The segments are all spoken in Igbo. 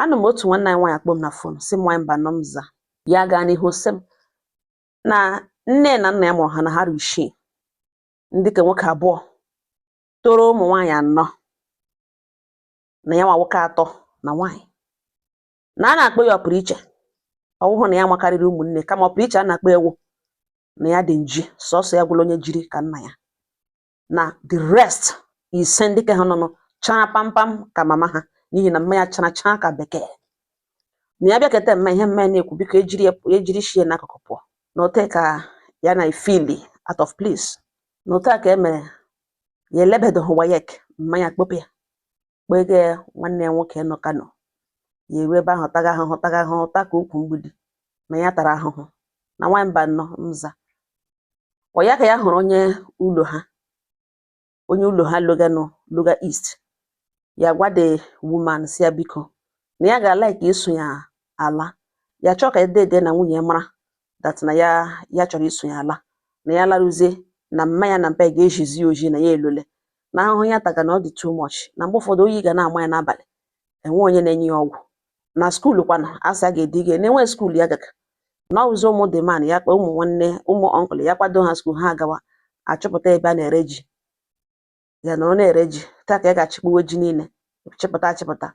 Anụ m otu nwanne anyị nwaanyị akpọ m na phone, sị m nwaanyị mba nọ m za. Ya gaa n'ihu sị m na nne na nna ya mụrụ ha na ha rụ isii, ndị ka nwoke abụọ toro ụmụ nwaanyị anọ, na ya nwa nwoke atọ na nwaanyị, na a na-akpọ ya ọpụrụ iche. Ọ wụhụ na ya makarịrị ụmụnne, kama ọpụrụ iche a na-akpọ ewu na ya dị nji sọsọ ya gwụla onye jiri ka nna ya, na the rest ise ndị ka ha nọ chara pampam ka mama ha, n'ihi na mma ya chara chara ka bekee. Na ya bịakete mma ihe mma ya na-ekwu, biko ejiri ya ejiri shie n'akụkụ pụọ na ote ka ya na feel out of place. Na otu a ka e mere ya elebedoghị WAEC, mma ya kpọpụ ya kpege nwanne ya nwoke nọ Kano. Ya eruo ebe ahụ taga ahụhụ, taga ahụhụ, ta ka ukwu mgbidi na ya tara ahụhụ na nwanyị mba nnọọ nza. Ọ ya ka ya hụrụ onye ụlọ ha, onye ụlọ ha loganụ Loga East. Ya gwa the woman si ya biko na ya ga-like iso ya ala, ya chọọ ka dede na nwunye ya mara that na ya ya chọrọ iso ya ala, na ya laruzie na mma ya na mpa ya ga-ejizi ya oji na ya elole na ahụhụ ya taga na ọ dị too much, na mgbe ụfọdụ oyi ga na-ama ya n'abalị, enwe onye na-enye ya ọgwụ na school kwana asị a ga-ediga na-enwe school ya gaga na ọwụzi ụmụ the man ya kpa ụmụ nwanne ụmụ uncle ya kwado ha school ha agawa achọpụta ebe a na-ere ji, ya nọrọ na-ere ji taa ka ya ga-achịkpuwe ji niile chịpụta achịpụta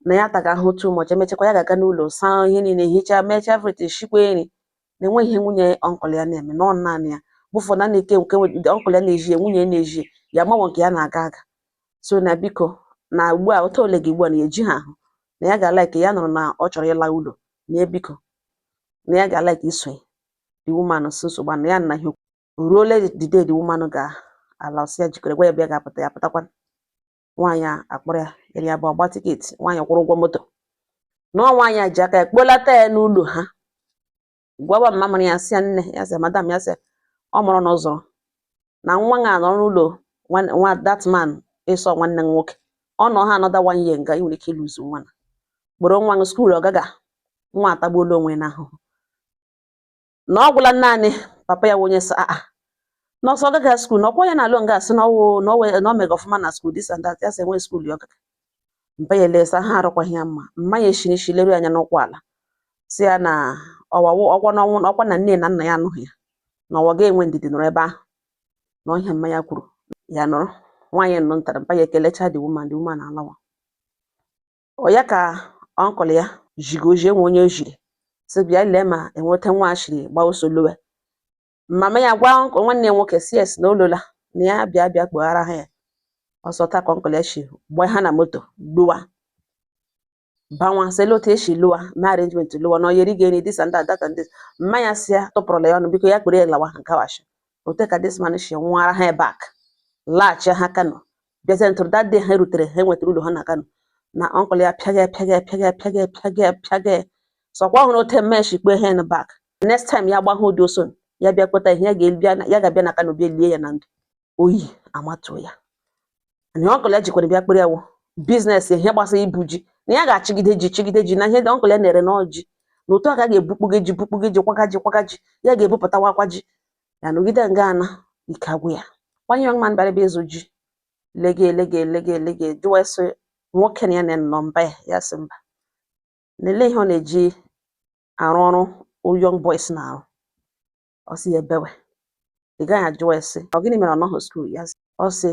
na ya taga ahụ too much. Emechakwa ya ga-aga n'ụlọ saa ihe niile, hichaa, mechaa everything, shikwa nri, na enweghị ihe nwunye uncle ya na-eme na ọ naanị ya. Mgbe ụfọdụ a na-eke nke uncle ya na-eji ya, nwunye ya na-eji ya agbanwe nke ya na-aga aga. So na biko na ugbu a otu ole gị ugbu a na eji ha ahụ na ya ga-like ya nụrụ na ọ chọrọ ịla ụlọ, na ya biko na ya ga-like iso ya. The woman si nsogbu na ya na ihe ruole the day the woman ga-ala, ọsị ya jikere gwa ya bịa ga-apụta, ya pụtakwa. Nwaanyị a akpọrọ ya eri abụọ gba ticket, nwaanyị kwụrụ ụgwọ moto na ọ nwaanyị a ji aka ya kpolata ya n'ụlọ ha, gwawa mma mụrụ ya, sị ya nne ya, sị madam ya, sị ọ mụrụ na ụzọ na nwa ya nọ n'ụlọ nwa that man ịsọ nwanne m nwoke ọ nọ ha another one year nga ị nwere ike ịlụzu nwa na kpọrọ nwa gị school ọ gaga nwa atagbuola onwe ya n'ahụhụ, na ọ gwụla naanị papa ya wụ onye sị aa na ọsọ gaga school na ọkwa ya na-alụ nga asị na ọwụ na ọ na ọ mega ọfụma na school, this and that, ya sị enwe school ya ọ gaga. Mpa ya elesa ha arụkwaghị ya mma, mma ya eshiri ishi leru anya n'ụkwụ ala, si ya na ọwawụ ọkwa n'ọnwụ ọkwa na nne na nna ya anụghị ya na ọwa ga-enwe ndidi nọrọ ebe ahụ na ọhịa mma ya kwuru ya nọrọ. Nwaanyị nọ ntara mpa ya ekelecha the woman, the woman alawa. Ọ ya ka uncle ya jigo oji enwe onye o jiri sị bịa lee ma enweta nwa ashiri gba ọsọ lowe. Mama ya gwa uncle nwanne ya nwoke si yes na o lola, na ya bịa bịa kpọghara ha ya ọsọ. Taa ka uncle ya shi gbaa ha na moto luwa banwa, sị otu esi lụwa mee arrangement lụwa na oyeri ga-eri this and that, that and this. Mma ya si ya tụpụrụla ya ọnụ, biko ya kpere ya lawa nkawashi. Ote ka this man shi nwara ha back laghachi ha Kano, bịazie ntụrụ that day ha rutere, ha nwetara ụlọ ha na Kano na uncle ya pịaga pịaga pịaga pịaga pịaga pịaga sọkwa ọhụrụ ote mma ya shi kpee ha back. Next time ya gbahụ ụdị oso ya bịa kpọta ihe ya ga-ebịa ya ga-abịa na Kano bịa lie ya na ndụ oyi amatuo ya. Na uncle ya jikwara bịa kpere ya wụ business ihe gbasara ibu ji, na ya ga-achịgide ji chịgide ji na ihe uncle ya na-ere n'ọjị na otu a ka a ga-ebukpuge ji bukpuge ji kwaga ji kwaga ji ya ga-ebupụtawa akwa ji ya nọgide nga ana ike agwụ ya. One young man bịara bịa ịzụ ji, lege lege lege lege jụwa sị nwoke na ya na nọ mba ya, ya sị mba lelee ihe ọ na-eji arụ ọrụ young boys na-arụ. Ọ sị ya ebewe ị gaghị ajụwa ya sị ọ gịnị mere ọ nọghị school ya. Ọ sị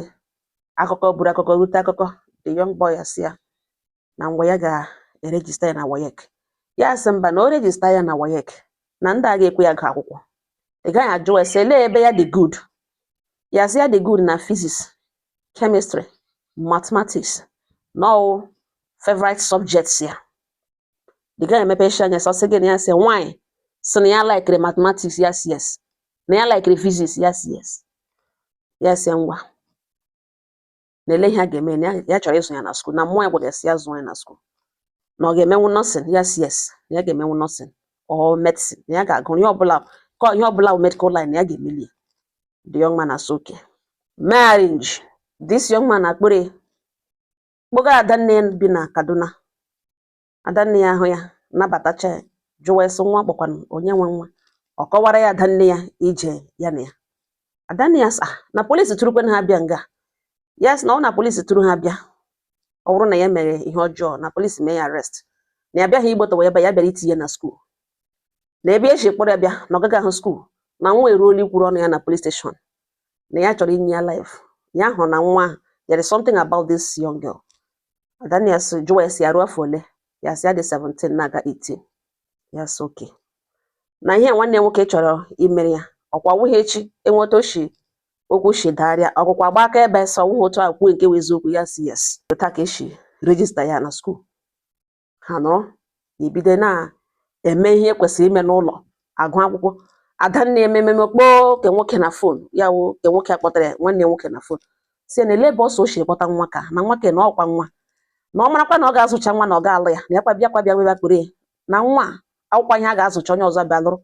akụkọ buru akụkọ rute akụkọ, the young boy asị ya na ngwa ya ga-eregister ya na WAEC. Ya sị mba, na o register ya na WAEC na ndị a ga-ekwe ya gụọ akwụkwọ. Ị gaghị ajụ ya sị elee ebe ya dị good. Ya sị ya dị good na physics, chemistry, mathematics, na ọwụ favorite subjects ya. Ị gaghị emepe isi anya sị ọ sị gịnị? Ya sị nwaanyị sị na ya likere mathematics, ya sị yes, na ya likere physics, ya sị yes. Ya sị ngwa na ele ihe a ga-eme na ya chọrọ ịzụ ya na school, na mmụọ ya gwara ya sị ya zụọ ya na school, na ọ ga-emenwu nursing. Ya sị yes, na ya ga-emenwu nursing or medicine, na ya ga-agụ ihe ọbụla ka ihe ọbụla bụ medical line na ya ga-emeli ya. The young man asị okay, mee arrange. This young man akpịrị kpọga adanne ya bi na Kaduna. Adanne ya ahụ ya nabatacha ya, jụwa sị nwa kpọkwanụ onye nwe nwa. Ọ kọwara ya adanne ya ije ya na ya. Adanne ya sị ah, na polisi tụrụkwanụ ha bịa nga. Ya sị na ọ na polisi tụrụ ha bịa, ọ bụrụ na ya mere ihe ọjọọ na polisi mee ya arrest. Na ya bịaghị igbotowa ebe ya bịara itinye na school, na ebe esi kpọrọ ya bịa na ọ gaghị ahụ school, na nwa eruola ikwuru ọnụ ya na police station, na ya chọrọ inye ya life. Ya hụrụ na nwa ahụ, there is something about this young girl. Adanne ya sị, jụwa ya si ya ruo afọ ole. Ya sị ya dị 17 na-aga 18. Ya sị okay, na ihe nwanne ya nwoke chọrọ imere ya ọkwa wụghị echi enweta oshi okwu shi dagharịa ọkwụkwa gba aka ebe sọ ọwụghị otu a kwuo nke wụ eziokwu. Ya si yes. Otu a ka esi register ya na school. Ha nọrọ ebido na-eme ihe kwesịrị ime n'ụlọ, agụ akwụkwọ. Adanne emememe kpọọ ke nwoke na phone, ya wụ ke nwoke akpọtara ya, nwanne ya nwoke, na phone, si na ele ebe ọsọ o siri kpọta nwa, ka na nwa ke na ọkwa nwa, na ọ marakwa na ọ ga-azụcha nwa, na ọ ga-alụ ya, na ya kwa bịakwa bịa bịa kpere ya na nwa a akwụkwọ ihe a ga-azụcha onye ọzọ bịa lụrụ.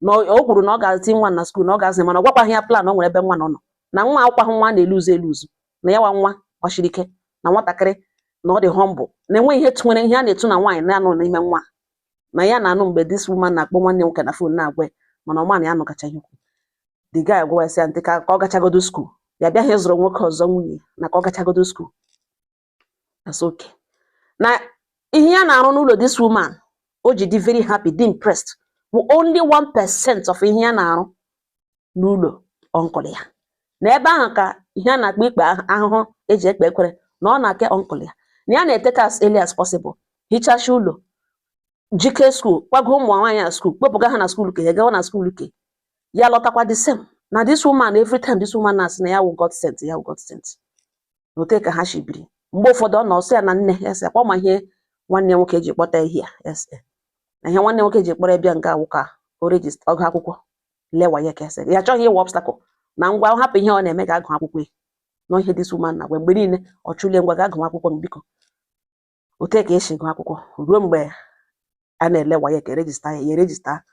Na o kwuru na ọ ga-eti nwa na school, na ọ ga-azụ, mana ọ gwakwaghị ya plan o nwere ebe nwa nọ nọ na nwa akwụkwọ nwa na-eluzu eluzu, na ya wa nwa gbachiri ike, na nwatakịrị na ọ dị humble, na enweghị ihe tụnyere ihe a na-etu na nwaanyị na-anọ n'ime nwa na ya na-anụ. Mgbe this woman na-akpọ nwanne nwoke na phone na-agwa ya, mana ọ ma na ya nụkacha ihe okwu the guy gwa ya, sị ya ntị ka ọ gachagodo school, ya bịaghị ịzụrụ nwoke ọzọ nwunye, na ka ọ gachagodo school. That's okay. Na ihe ya na-arụ n'ụlọ this woman o ji dị very happy, dị impressed, bụ only 1% of ihe ya na-arụ n'ụlọ uncle ya. Na ebe ahụ ka ihe a na-akpọ ikpe ahụhụ eji ekpe ekwere na ọ na-ake uncle ya, na ya na-eteta as early as possible, hichacha ụlọ, jike school, kwago ụmụ nwaanyị a school, kpọpụga ha na school, ke ya gawa na school, ke ya lọtakwa the same. Na this woman, every time this woman na-asị na ya wụ God sent, ya wụ God sent. Na ote ka ha si biri. Mgbe ụfọdụ ọ nọ ọsọ ya na nne ya sị akwa ma ihe nwanne ya nwoke ji kpọta ihe ya, ya sị na ihe nwanne nwoke ji kpọrọ ya bịa nke awụ ka o register ọgụ akwụkwọ lewa ya, ka ese ya achọghị ịwa obstacle na ngwa ọ hapụ ihe ọ na-eme ga-agụ akwụkwọ ya. Na ihe this woman na-agwa mgbe niile, ọ chụlie ngwa ga-agụ akwụkwọ m biko. Ote ka esi gụ akwụkwọ ruo mgbe a na-ele WAEC, register ya, ya register,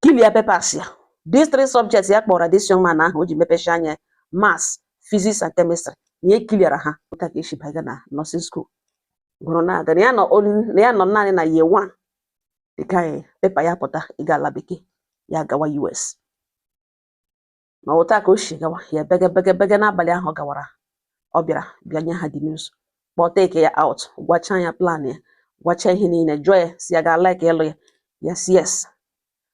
clear papers ya. These three subjects ya kpọrọ this young man ahụ o ji mepechi anya, maths, physics and chemistry, na ya cleara ha. Ote ka esi baga na nursing school gụrụ na-aga, na ya nọ only, na ya nọ naanị na year one. The guy paper ya pụta ịga ala bekee, ya gawa US. Na otu a ka o si gawa, ya bege bege bege. N'abalị ahụ ọ gawara, ọ bịara bịa nye ha the news, kpọọ take ya out, gwacha ya plan ya, gwacha ihe niile, jụọ ya si ya ga like ịlụ ya. Ya si yes.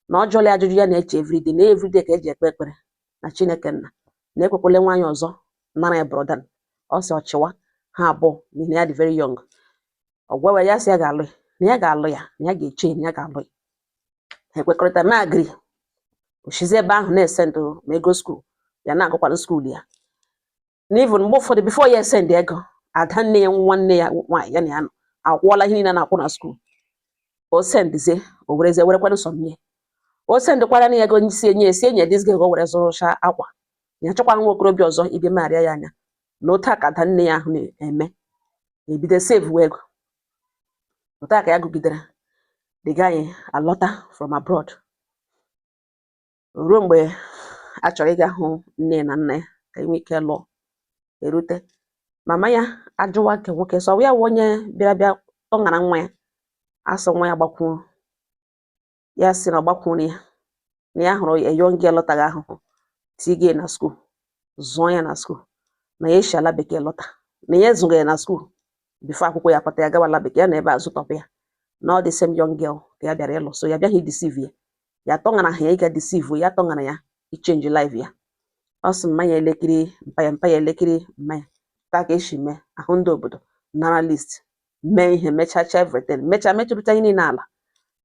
Na ọ jụọla ya ajụjụ ya na-eche everyday, na everyday ka eji ekpe ekpere na Chineke nna na ekwekwele nwaanyị ọzọ nara ya brother. Ọ sị ọchịwa ha abụọ n'ihi na ya dị very young. Ọ gwawa ya sị ya ga-alụ ya, na ya ga-alụ ya, na ya ga-eche na ya ga-alụ ya. Ha ekwekọrịta ma agree. Oshizi ebe ahụ na-esendụ ma ego school ya, na-agụkwanụ school ya. Na even mgbe ụfọdụ before ya esend ego, ada nne ya, nwanne ya nwaanyị ya na ya nọ, akwụọla ihe niile na-akwụ na school. O sendizie, o werezie werekwanụ sọ nye o sendịkwara na ya ego si enye esi enye this girl ka o were zụrụcha akwa ya. Chọkwa nwa okorobịa ọzọ ịbịa megharịa ya anya. Na otu a ka ada nne ya ahụ na-eme, ebido save ego. Otu a ka ya gụgidere, the guy alọta from abroad. Ruo mgbe a chọrọ ịga hụ nne na nna ya ka enwee ike lụọ, erute, mama ya ajụwa nke nwoke sọ ya wụ onye bịara bịa tọṅara nwa ya, asị nwa ya gbakwuru ya, sị na ọ gbakwuru ya, na ya hụrụ a young girl lọtaghị ahụhụ tigie na school, zụọ ya na school, na ya esi ala bekee lọta, na ya zụrụ ya na school before akwụkwọ ya pụta, ya gawa ala bekee, ya na ebe a zụtọpụ ya, na ọ dị same young girl ka ya bịara ịlụ. So ya bịaghị deceive ya, ya tọṅara ha ya ịga deceive ya, tọṅara ya ichange life ya. Ọ sị mmanya elekiri mpa ya, mpa ya elekiri mmanya taa ka esi mee ahụ ndị obodo nara list, mee ihe, mechacha everything, mechaa mechapụta ihe niile ala.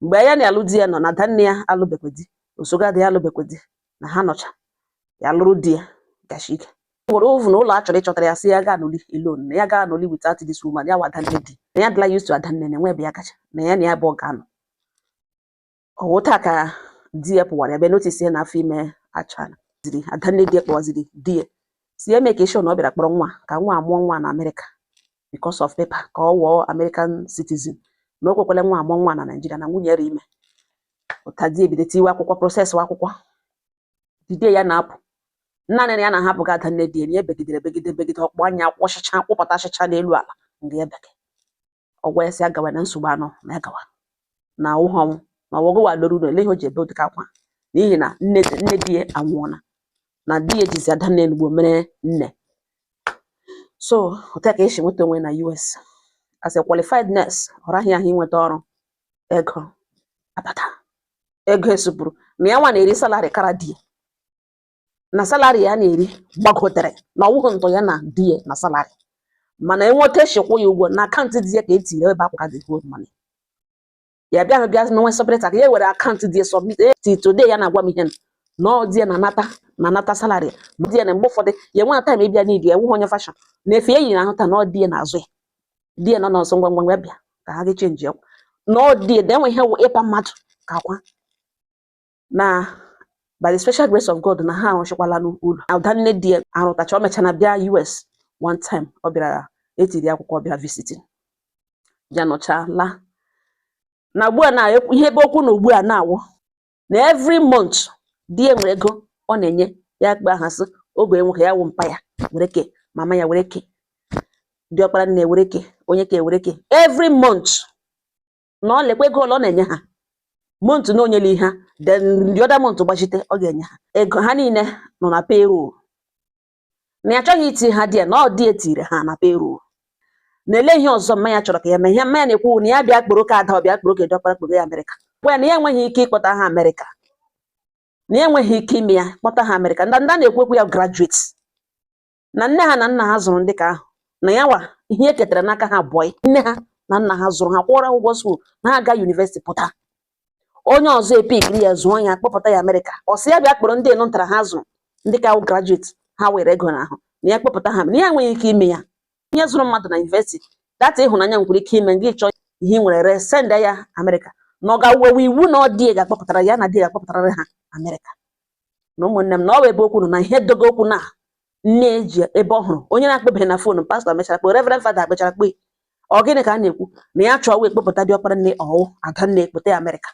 Mgbe ya na-alụ di, ya nọ na ada nne ya alụbekwe di, osogo ada ya alụbekwe di, na ha nọcha ya lụrụ di ya gashi ike nwere ovu na ụlọ a chọrọ ịchọtara ya, sị ya gaa anọli alone, na ya gaa anọli without this woman. Ya wa ada nne di, na ya dịla used to ada nne, na enwe ebe ya kacha na ya na ya bụ ga-anọ. Ọwụ taa ka di ya pụwara ya bịa notice ya na afọ ime achara ziri ada nne di ya. Kpọwaziri di ya si ya mee ka ensure na ọ bịara kpọrọ nwa ka nwa amụọ nwa na Amerịka because of paper, ka ọ wụọ American citizen, na o kwekwele nwa amụọ nwa na Naịjirịa, na nwunye ya ime ụta. Di ebido tiwe akwụkwọ, process akwụkwọ dide ya na-apụ naanị na ya na-ahapụ ga ada nne di ya, na ya begidere begide begide, ọkpụ anya kwọchicha kwụpụta achịcha n'elu ala nga ya beke. Ọ gwa ya sị ya gawa na nsogbu anọ, na ya gawa na awụghị ọnwụ na ọwụgụ wa lụrụ ụlọ ele ihe o ji ebe ụdịka akwa, n'ihi na nne nne di ya anwụọla, na di ya ejizi ada nne Igbo mere nne. So otu a ka esi nweta onwe na US. As a qualified nurse, ọ raghị ahụ inweta ọrụ. Ego abata, ego esupụrụ na ya nwa na-eri salary kara di ya, na salary ya na-eri gbagotere, na ọwụghị ntụ ya na di ya na salary, mana enweta eshikwu ya ụgwọ na account di ya ka etiri ebe akwa the whole money. Ya bịa bịa menwe separate aka, ya were account di ya submit. Till today ya na-agwa m ihe na ọ di ya na-anata salary di ya, na mgbe ụfọdụ ya enwe time ịbịa n'idi ya enweghị onye fashion na efe ya yiri ahụ taa na ọ di ya na-azụ ya. Di ya nọ n'ọsọ ngwa ngwa ngwa bịa ka ha ga change ya, na ọ di ya na enwe ihe wụ ịpa mmadụ ka akwa. Na by the special grace of God na ha arụchikwala n'ụlọ. Ada nne di ya arụtacha, o mechara bịa US one time. Ọ bịara etiri akwụkwọ, ọ bịara visiting, bịa nọcha laa. Na ugbu a na ihe ebe okwu na ugbu a na-awụ na every month di ya nwere ego ọ na-enye ya kpe aha sị oge nwoke ya wụ mpa ya were ke, mama ya were ke, diọkpara nne were ke, onye ka were ke every month, na ọ lekwa ego ole ọ na-enye ha month na onyela ihe ha. Then the other month gbachite, ọ ga-enye ha ego. Ha niile nọ na payroll, na ya achọghị iti ha di ya, na ọ di etiri ha na payroll. Na ele ihe ọzọ mma ya chọrọ ka ya mee. Ihe mma ya na-ekwu na ya bịa kporo ka ada, ọ bịa kporo ka diọkpara kporo ya Amerịka. Gwa ya na ya enweghị ike ịkpọta ha Amerịka, na ya enweghị ike ime ya kpọta ha Amerịka. Ndị ndị a na-ekwu okwu ya graduate, na nne ha na nna ha zụrụ ndị ka ahụ, na ya nwa ihe e ketara n'aka ha abụọ, nne ha na nna ha zụrụ ha, kwụọrọ ụgwọ school na ha aga university pụta. Onye ọzọ epikiri ya zụọ ya kpọpụta ya Amerịka, ọ sị ya bịa kpọrọ ndị enu ntara ha zụrụ, ndị ka wụ graduate, ha were ego n'ahụ na ya kpọpụta ha, na ya enweghị ike ime ya. Ihe zụrụ mmadụ na university, data ịhụnanya nwekwara ike ime gị chọọ ihe ị nwere ree send ya Amerịka, na ọ ga-wewe iwu na ọ dị ga-akpọpụtara ya na di ga-akpọpụtara ha Amerịka. Na ụmụnne m, na ọ bụ ebe okwu nọ na ihe dogo okwu na nne eji ebe ọ hụrụ onye na-akpọbeghị na phone. Pastor mechara kpọọ, Reverend Father kpechara kpee. Ọ gịnị ka a na-ekwu na ya chọọ wee kpọpụta diọkpara nne ọwụ ada nne kpụta ya Amerịka,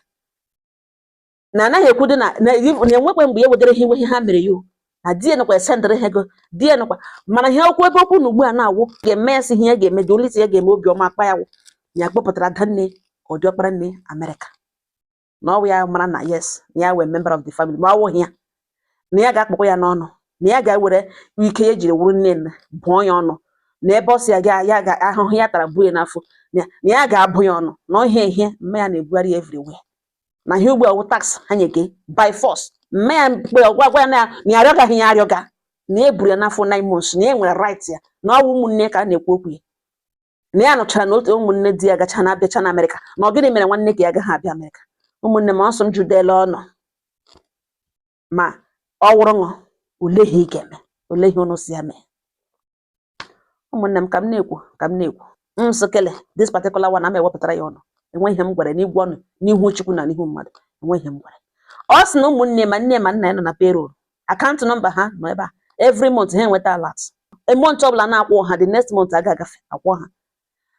na anaghị ekwu dị na na enwekwe mgbe ya wetara ihe iwe ihe ha mere ya o. Na di ya nọkwa esendịrị ha ego, di ya nọkwa, mana ihe okwu ebe okwu na ugbu a na-awụ ga-eme ya sị ihe ya ga-eme dị olisi ya ga-eme obiọma akpa ya wụ ya kpọpụtara ada nne ọ diọkpara nne Amerịka, na ọ bụ ya mara na yes, na ya wee member of the family, ma ọ wụghị ya na ya ga-akpọkwa ya n'ọnụ, na ya ga-ewere ike ya ejiri wuru nne nne bụọ ya ọnụ, na ebe ọ sị ya ga ya ga ahụhụ ya tara buo ya n'afọ, na ya ga-abụ ya ọnụ, na ihe ihe mma ya na-ebugharị ya everywhere, na ihe ugbu a wụ tax ha nyeke by force. Mma ya mgbe gwa gwa ya na ya arịọgaghị ya arịọga, na e buru ya n'afọ 9 months, na ya nwere right ya, na ọ bụ ụmụnne ka a na-ekwu okwu ya, na ya nụchara na otu ụmụnne di ya gacha na-abịacha na Amerịka, na ọ gịnị mere nwanne ka ya agaghị abịa Amerịka. Ụmụnne m, ọsọ m judela ọnụ ma ọ wụrụ ṅụ olee ihe ị ga-eme, olee ihe unu si ya mee? Ụmụnne m, ka m na-ekwu, ka m na-ekwu nsokele this particular one ama ewepụtara ya ọnụ. Enweghị ihe m gwara n'igwe ọnụ n'ihu Chukwu na n'ihu mmadụ, enweghị ihe m gwara. Ọ sị na ụmụnne ma nne ma nna ya nọ na payroll, account number ha nọ ebe a. Every month ha enweta alert. A month ọbụla na-akwụ ha, the next month aga agafe akwụ ha.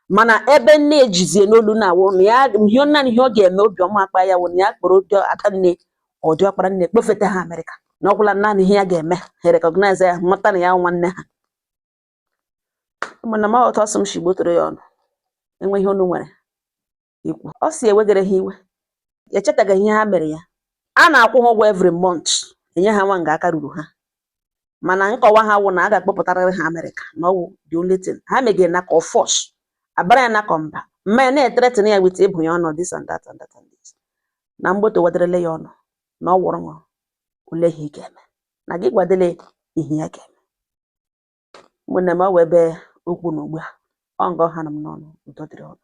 Mana ebe nne ejizie n'olu na-awụ na ya ihe naanị ihe ọ ga-eme obiọma akpa ya wụ na ya kpọrọ ada nne ọ diọkpara nne kpofete ha Amerịka, na ọgwụla naanị ihe ya ga-eme ha recognize ya, mata na ya nwanne ha. Ụmụnne m, ọtọ ọsọ m shi gbotoro ya ọnụ, enweghị unu nwere ikwu. Ọ si ewegara ha iwe, echetaghị ihe ha mere ya. A na-akwụ ha ụgwọ every month, enye ha nwa nga aka ruru ha, mana nkọwa ha wụ na a ga-akpọpụtarịrị ha Amerịka, na ọ wụ the only thing ha megere na ka ọ force abara ya na ka mba mma ya na-ethreaten ya with ịbụ ya ọnụ, this and that and that and this, na mgboto wedarele ya ọnụ na ọ wụrụ ṅụ ole ihe ị ga-eme na gị gwadele ihe ya ga-eme. Ụmụnne m, ọ wụ ebe okwu na ugbu a ọ nga ọ ha nọ m n'ọnụ. Udo dịrị ọnụ.